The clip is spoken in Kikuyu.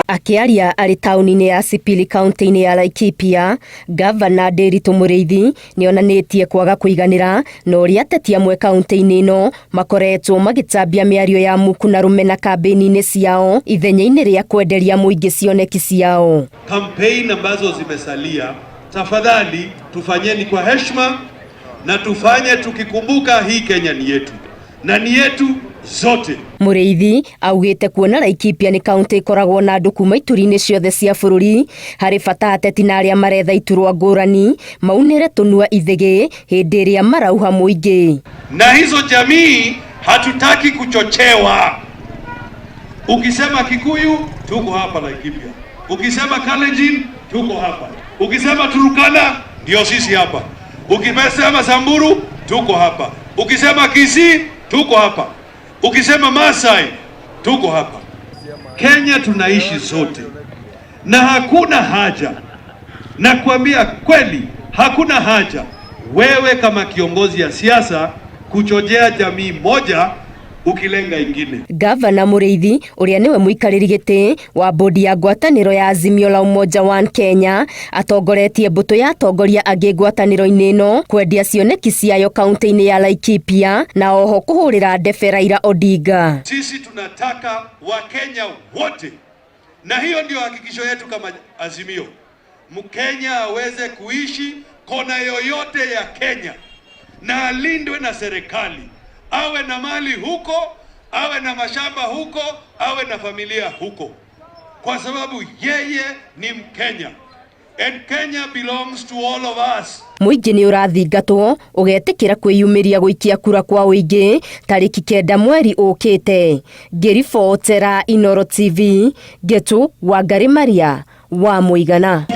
Akĩaria arĩ taũni-inĩ ya Sipili kaunti-inĩ ya Laikipia, Ngavana Ndiritu Mũrĩithi nĩ onanĩtie kwaga kũiganĩra na ũrĩa ateti amwe kaunti-inĩ ĩno makoretwo magĩtambia mĩario ya muku na rũmena kambĩni-inĩ ciao ithenya-inĩ rĩa kwenderia mũingĩ cioneki ciao. Kampeni ambazo zimesalia, tafadhali tufanyeni kwa heshima na tufanye tukikumbuka hii Kenya ni yetu na ni yetu zote. Mũrĩithi augĩte kuona Laikipia nĩ kaunti ĩkoragwo na andũ kuma ituri-inĩ ciothe cia bũrũri, harĩ bata ateti na arĩa maretha iturwa ngũrani maunĩre tũnua ithĩgĩ hĩndĩ ĩrĩa marauha mũingĩ. Na hizo jamii hatutaki kuchochewa. Ukisema Kikuyu tuko hapa Laikipia, ukisema Kalenjin tuko hapa, ukisema Turkana ndio sisi hapa, ukisema Samburu tuko hapa, ukisema Kisii tuko hapa, ukisema Masai tuko hapa. Kenya tunaishi sote, na hakuna haja, nakwambia kweli, hakuna haja wewe kama kiongozi ya siasa kuchochea jamii moja ukilenga ingine. Gavana Mũrĩithi ũrĩa nĩwe mũikarĩri gĩtĩ wa bodi ya ngwatanĩro ya Azimio la Umoja One Kenya atongoretie mbũtũ ya atongoria angĩ ngwatanĩro-inĩ ĩno kwendia cioneki ciayo kaunti-inĩ ya Laikipia na oho kũhũrĩra ndebe Raila Odinga. Sisi tunataka Wakenya wote, na hiyo ndio hakikisho yetu kama Azimio, Mkenya aweze kuishi kona yoyote ya Kenya na alindwe na serikali, awe na mali huko, awe na mashamba huko, awe na familia huko, kwa sababu yeye ni Mkenya and Kenya belongs to all of us. Mũingĩ nĩ ũrathingatwo ũgetĩkĩra kwĩyumĩria gũikia kura kwa ũingĩ tarĩki 9 mweri ũkĩte. Ngĩribotera Inooro TV, Ngetu Wangari Maria wa Mũigana.